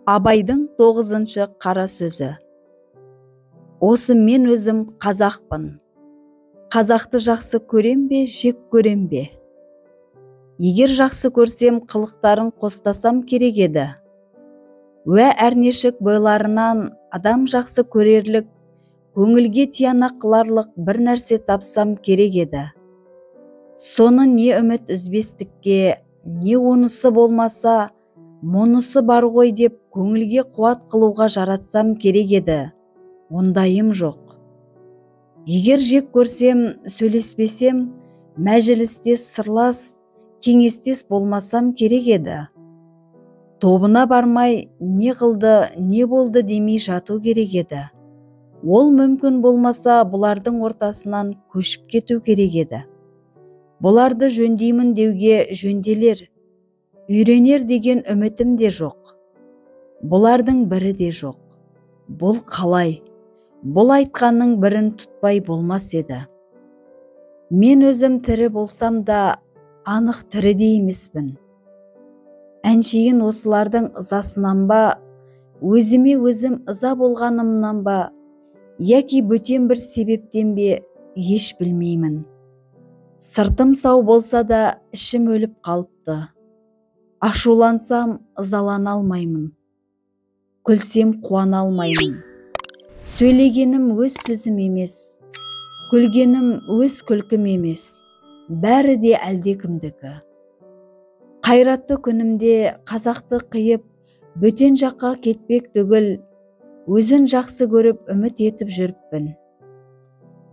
Абайдың 9-шы қара сөзі. Осы мен өзім қазақпын. Қазақты жақсы көрем бе, жек көрем бе? Егер жақсы көрсем, қылықтарын қостасам керек еді. Уә әрнешік бойларынан адам жақсы көрерлік, көңілге тиянақ қыларлық бір нәрсе тапсам керек еді. Соны не үміт үзбестікке, не онысы болмаса, мұнысы бар ғой деп көңілге қуат қылуға жаратсам керек еді. Ондайым жоқ. Егер жек көрсем, сөйлеспесем, мәжілісте сырлас, кеңестес болмасам керек еді. Тобына бармай, не қылды, не болды демей жату керек еді. Ол мүмкін болмаса, бұлардың ортасынан көшіп кету керек еді. Бұларды жөндеймін деуге жөнделер, үйренер деген үмітім де жоқ. Бұлардың бірі де жоқ. Бұл қалай? Бұл айтқанның бірін тұтпай болмас еді. Мен өзім тірі болсам да, анық тірі де емеспін. Әншейін осылардың ызасынан ба, өзіме өзім ыза болғанымнан ба, яки бөтен бір себептен бе, еш білмеймін. Сыртым сау болса да, ішім өліп қалыпты. Ашулансам, ызалана алмаймын. Күлсем, қуана алмаймын. Сөйлегенім өз сөзім емес, күлгенім өз күлкім емес, бәрі де әлдекімдікі. Қайратты күнімде қазақты қиып, бөтен жаққа кетпек түгіл, өзін жақсы көріп үміт етіп жүріппін.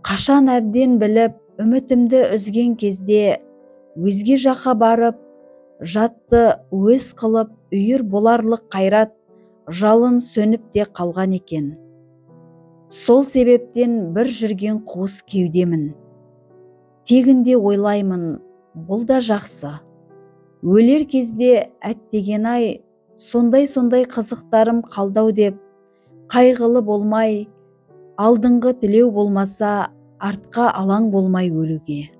Қашан әбден біліп, үмітімді үзген кезде, өзге жаққа барып, жатты өз қылып, үйір боларлық қайрат, жалын сөніп те қалған екен. Сол себептен бір жүрген қуыс кеудемін. Тегінде ойлаймын, бұл да жақсы. Өлер кезде әттеген-ай, сондай-сондай қызықтарым қалдау деп, қайғылы болмай, алдыңғы тілеу болмаса, артқа алаң болмай өлуге.